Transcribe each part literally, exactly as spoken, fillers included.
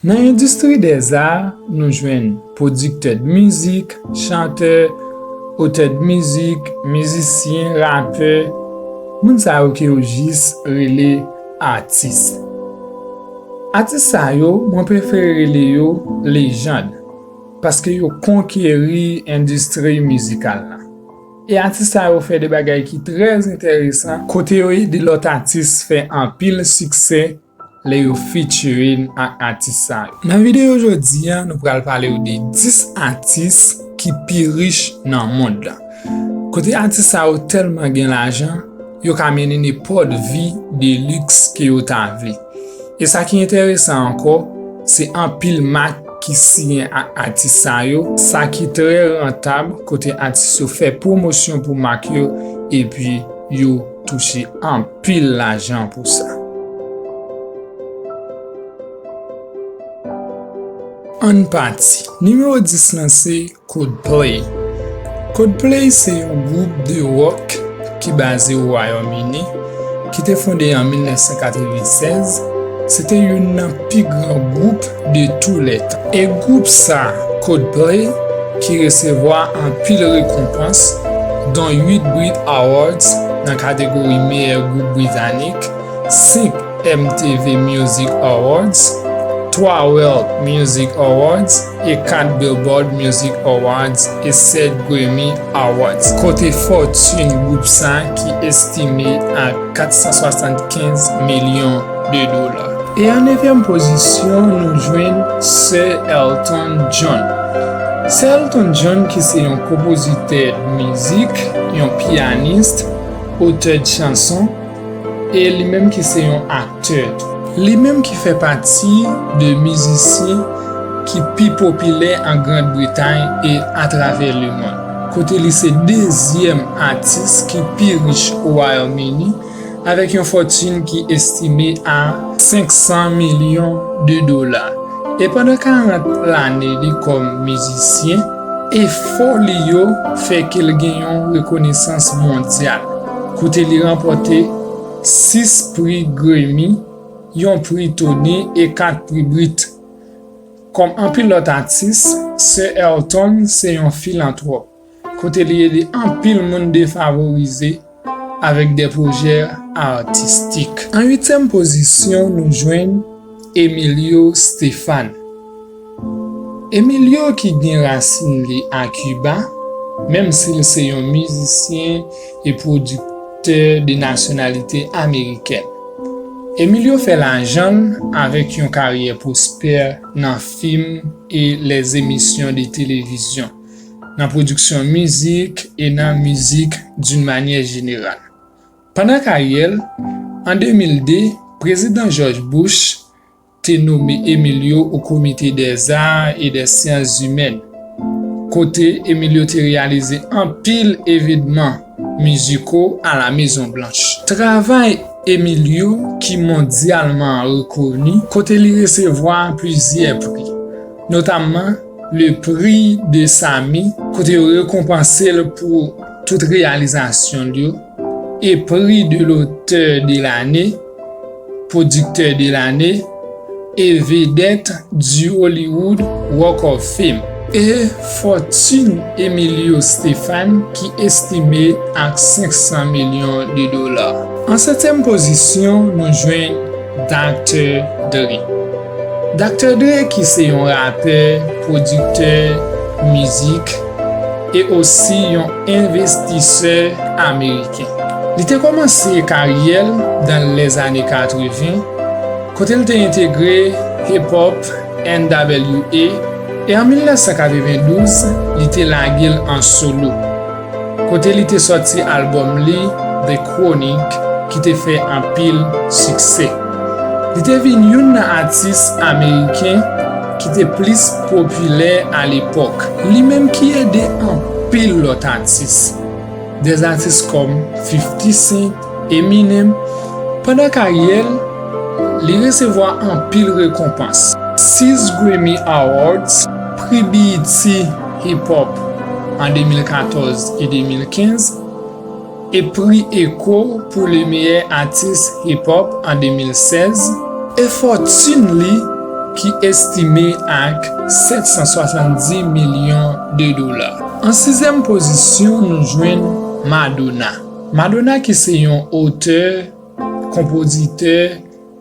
Nan endistri dèza, nou jwenn pwodiktè d mizik, chantè, otè d mizik, mizisyen, rapè, moun sa yo ke yo jis rele atis. Atis sa yo, mwen prefere rele yo lejann, paske yo konkeri endistri mizikal la. E atis sa yo fè de bagay ki trè enteresan, kote yo ede lòt atis fè anpil siksè lè yo featuring ak atis sa yo. Nan videyo jodi a, nou pral pale w de dis atis ki pi rich nan mond lan. Kote atis sa yo tèlman gen lajan, yo ka mennen nenpòt vi de liks ke yo ta vle. E sa ki enteresan ankò, se anpil mak ki siyen ak atis sa yo, sa ki trè rantab kote atis yo fè pwomosyon pou mak yo, epi yo touche anpil lajan pou sa. Ann pati. Nimewo dis lan se Coldplay. Coldplay se yon gwoup de wòk ki baze o Wayòm Ini, ki te fonde an mil nèf san katreven sèz. Se te youn nan pi gran gwoup de tou lè tan. E gwoup sa, Coldplay, ki resevwa anpil rekonpans, dont uit Brit Awards nan kategori meyè gwoup britanik, senk M T V Music Awards, twa World Music Awards, e kat Billboard Music Awards e sèt Grammy Awards, kote fòtin gwoup sa ki estime a kat san swasannkenz milyon de dola. E an nevyèm pozisyon, nou jwenn Sir Elton John. Sir Elton John, ki se yon konpozitè mizik, yon pyanis, otè de chanson, e li menm ki se yon aktè tou. Li menm ki fè pati de mizisyen ki pi popilè an Grand Bretay e atravè lemonn, kote li se dezyèm atis ki pi rich o Wayòm Ini, avèk yon fòtin ki estime a senk san milyon de dola. E pandan karant lane li kòm mizisyen, efò li yo fè ke l gen yon rekonesans mondyal, kote li ranpòte sis pri Grammy, yon pri Tony e kat pri Brit. Kòm anpil lòt atis, Sir Elton se yon filantwòp, kote li ede anpil moun defavorize avèk de pwojè atistik. An uityèm pozisyon, nou jwenn Emilio Estefan. Emilio ki gen rasin li a Kiba, menm si l se yon mizisyen e pwodiktè de nasyonalite amerikèn. Emilio fè lajan l avèk yon karyè pwospè nan fim e lèzemisyon de televizyon, nan pwodiksyon mizik e nan mizik d'une manière générale. Pandan karyè l, an de mil de, Prezidan George Bush te nome Emilio au Comité des Arts et des Sciences Humaines, kote Emilio te reyalize anpil evènman miziko a la Mezon Blanch. Travay Emilio ki mondyalman rekoni, kote li resevwa plizyè pri, notamman le Prix de Sammy, kote yo rekonpanse l pou tout reyalizasyon l yo, e Prix de l'Auteur de l'Année, Producteur de l'Année, e Vedette du Hollywood Walk of Fame. E fòtin Emilio Estefan ki estime ak senk san milyon de dola. An setyèm pozisyon, nou jwenn Dakta Dre. Dakta Dre ki se yon rapè, pwodiktè mizik e osi yon envestisè ameriken. Li te kòmanse karyè l dans les années quatre-vingts, kote l te entegre hip-hop N W A, e an mil nèf san katrevendouz, li te lage l an solo, kote li te sòti albòm li, The Chronic, ki te fè anpil siksè. Li te vin youn nan atis ameriken ki te plis popilè alepòk. Li menm ki ede anpil lòt atis, de atis kòm fifty Cent, Eminem. Pandan karyè l, li resevwa anpil rekonpans. Sis Grammy Awards, Pri B E T Hip Hop an de mil katòz e de mil kenz, e Pri Echo pou le meyè atis hip hop an de mil sèz, e fòtin li ki estime ak sèt san swasanndis milyon de dola. An sizyèm pozisyon, nou jwenn Madonna. Madonna ki se yon otè, konpozitè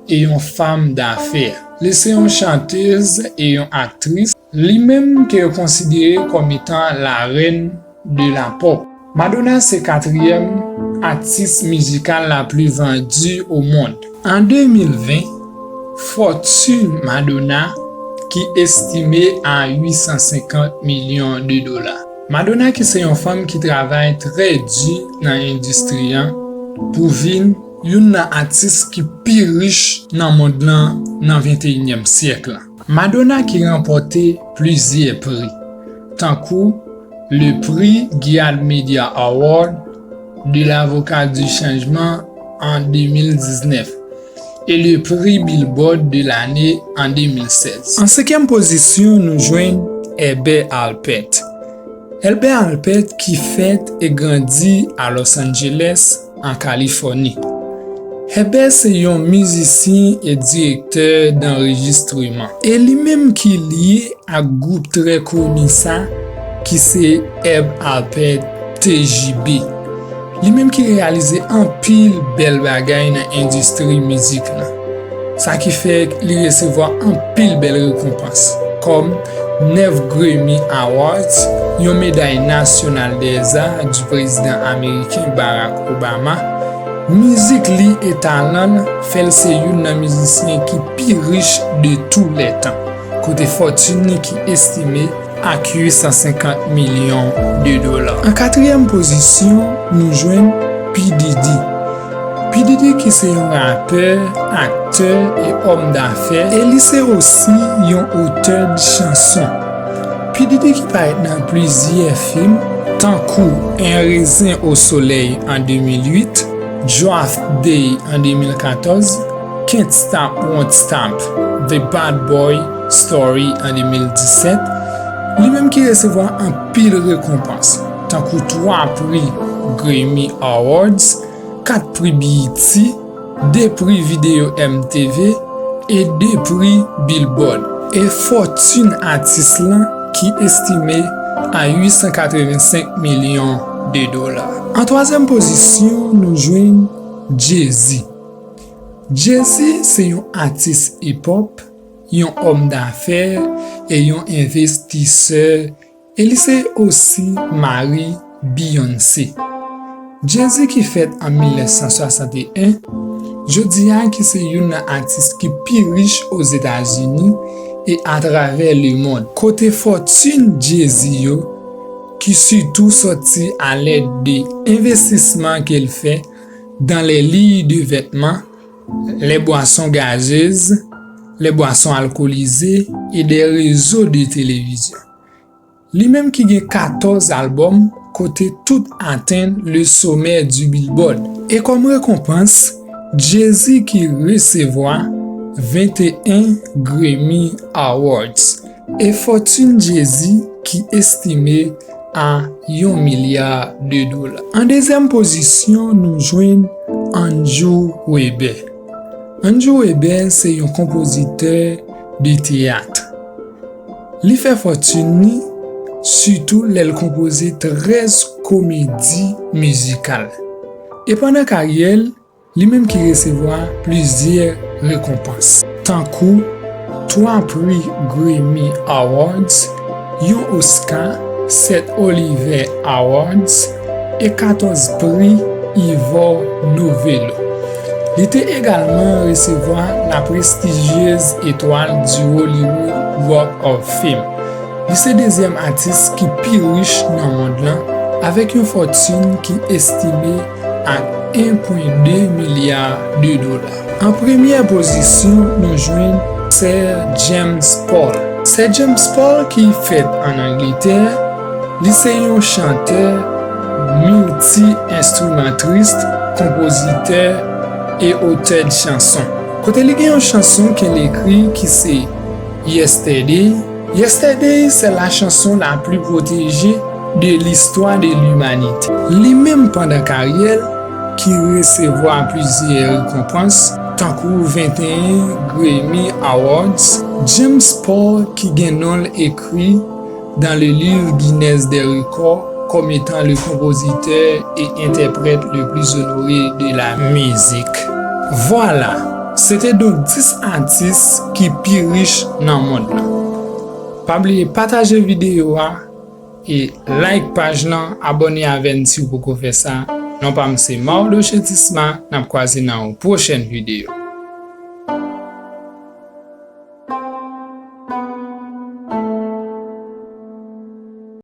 e yon fanm dafè. Li se yon chantez e yon aktris. Li menm ke yo konsidere kòm etan la reine de la pop. Madonna se katriyèm atis mizikal la pli vandi o mond. An de mil ven, fòtin Madonna ki estime a uit san senkant milyon de dola. Madonna ki se yon fanm ki travay trè di nan endistri an pou vin youn nan atis ki pi rich nan mond lan nan venteyinyèm syèk la. Madonna ki ranpòte plizyè pri, tankou le prix Giant Media Award de l'Avocat du Changement an de mil diznèf e le prix Billboard de l'année an de mil sèz. An senkyèm pozisyon, nou jwenn Herbert Alpert. Herbert Alpert ki fèt e grandi a Los Angeles, an Kalifòni. Herbert se yon mizisyen e direktè danrejistreman. E li menm ki lye ak gwoup trè koni sa ki se Herb Alpert T J B. Li menm ki reyalize anpil bèl bagay nan endistri mizik lan. Sa ki fè li resevwa anpil bèl rekonpans, kòm nèf Grammy Awards, yon meday nasyonal dèza di prezidan ameriken Barack Obama. Mizik li e talan l fè l se youn nan mizisyen ki pi rich de tou lè tan, kote fòtin li ki estime ak uit san senkant milyon de dola. An katriyèm pozisyon, nou jwenn P Diddy. P Diddy ki se yon rapè, aktè e òm dafè, e li se osi yon otè de chanson. P Diddy ki parèt nan plizyè fim, tankou Un raisin au soleil an de mil uit, Draft Day an de mil katòz, Can't Stop Won't Stop, The Bad Boy Story an de mil disèt, li menm ki resevwa anpil rekonpans, tankou twa pri Grammy Awards, kat pri B E T, de pri videyo M T V e de pri Billboard. E fòtin atis lan ki estime a uit san katrevensenk milyon de dola. An twazyèm pozisyon, nou jwenn Jay-Z. Jay-Z se yon atis hip-hop, yon òm dafè e yon envestisè, e li se osi mari Beyoncé. Jay-Z ki fèt an mil nèf san swasanteyen, jodi a ki se youn nan atis ki pi rich Ozetazini e atravè lemonn, kote fòtin Jay-Z yo ki sitou sòti alèd de envestisman ke l fè dans les lignes de vêtements, les boissons gazeuses, les boissons alcoolisées et des réseaux de télévision. Li menm ki gen katòz albòm kote tout atenn le sommet du Billboard. E kòm rekonpans, Jay-Z ki resevwa venteyen Grammy Awards. E fòtin Jay-Z ki estime a yon milya de dola. An dezyèm pozisyon, nou jwenn Andrew Weber. Andrew Weber se yon konpozitè de teyat. Li fè fòtin li sitou lè l konpoze trèz komedi mizikal. E pandan karyè l, li menm ki resevwa plizyè rekonpans, tankou twa pri Grammy Awards, yon Oscar, sèt Olivier Awards e katòz pri Ivor Novello. Li te egalman resevwa la prestijyez etwal du Hollywood Walk of Fame. Li se dezyèm atis ki pi rich nan mond lan, avèk yon fòtin ki estime ak en pwen de milya de dola. An premyè pozisyon, nou jwenn Sir James Paul. Sir James Paul, ki fèt ann Angletè, li se yon chantè, milti-enstrimantis, konpozitè e otè de chanson. Kote li gen yon chanson ke l ekri ki se Yesterday. Yesterday, c'est la chanson la plus protégée de l'histoire de l'humanité. Li menm pandan karyè l, ki resevwa plizyè rekonpans, tankou venteyen Grammy Awards, James Paul ki gen non l ekri dans le livre Guinness des records comme étant le compositeur et interprète le plus honoré de la musique. Vwala, se te donk dis atis ki pi rich nan mond lan. Pa bliye pataje videyo a e like paj lan, abòne avè n si w poko fè sa. Non pa m se Mauro Chetisma, n ap kwaze nan yon pwochèn videyo.